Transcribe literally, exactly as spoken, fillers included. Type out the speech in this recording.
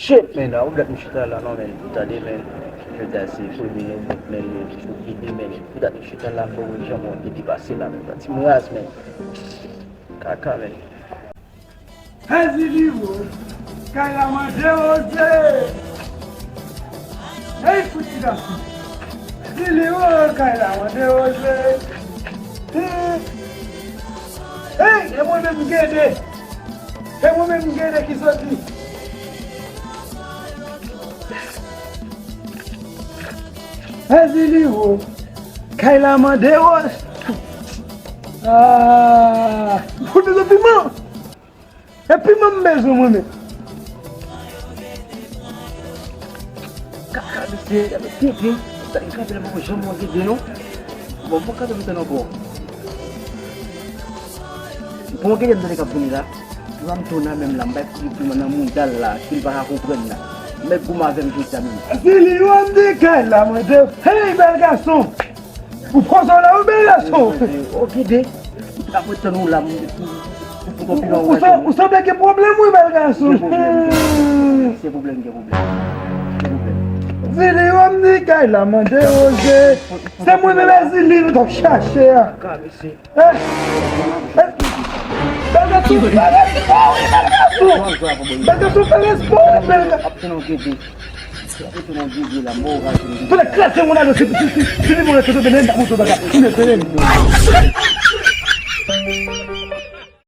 Shit, men, a, ou dat m chita la, non, men, tande, men, jodi a se premye novanm, men, jodi de, men, pou dat m chita la, m pa wè jan mwen te depase la, men, pati m raz, men, kaka, men. Hey, Zili wo, kay la mande woze. Hey, fouti gason. Zili wo, kay la mande woze. Hey, hey, e mwen menm Gede. E mwen menm Gede ki soti. Hey, Zili wo, kay la mande woze. Ah, fout de piman. E piman m bezwen mwen menm. Kaka, mesye, gade tenten. Sa li kanpe la, mwen janm wè Gede, non. Bon, mwen kanpe m tann ankò. Bon, Gede, m tande k ap vini la. Piman m tou nan men m la, m bay kout piman nan mouda l la, si l pa ka konprann la. M mèt goumen avè l jodi a menm. Zili, yo, m di kay la, mande. Hey, bèl gason! Ou poze w la, ou bèl gason. Ou Gede. Ou t ap ret tann ou la, m, pou, pou, pou, pou, ou, ou, ou sanble gen pwoblèm, wi, bèl gason. Gen pwoblèm, gen pwoblèm. Gen pwoblèm, gen pwoblèm. Gen pwoblèm. Zili, yo, m di kay la, mande woze. Se mwen menm, Zili, nou t ap chache a. Ka, mesye. Eh, eh, bèl gason, bèl gason, wi, bèl gason. Bèl gason, fè respè, wi, bèl gason. Ap tann ou Gede. Ap tann ou Gede la, mò raje. Fè kraze moun alo, si, si, si, si li moun alo, se benen, ta moun bagay. Moun benen.